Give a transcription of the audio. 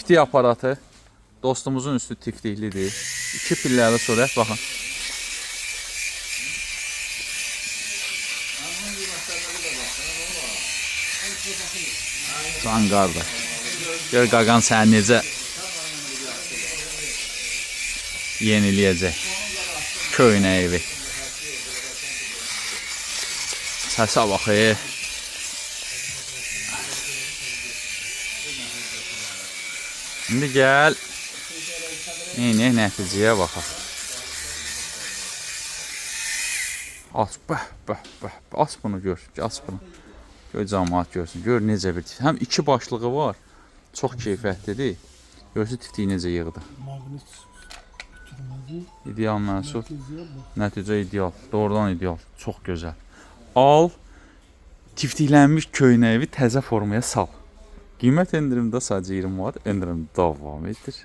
Tiftik aparatı. Dostumuzun üstü tiftiklidir. İki pilləli sürət baxın. Can qardaş. Gör qaqan səni necə yeniləyəcək. Köynə evi. Səsə bax. E. İndi gəl. Neyniyək nəticəyə baxaq. Aç, bəh, bəh, bəh. Aç bunu gör, aç bunu. Gör camaat görsün. Gör necə bir tiftik. Həm iki başlığı var. Çox keyfiyyətlidir. Görsün tiftiyi necə yığdı. Maqnit götürmədi. İdeal məhsul. Nəticəyə bax. Nəticə ideal. Doğrudan ideal. Çox gözəl. Al tiftiklənmiş köynəyi təzə formaya sal. Qiymət endirimdə sadəcə 20 manat, endirim davam edir.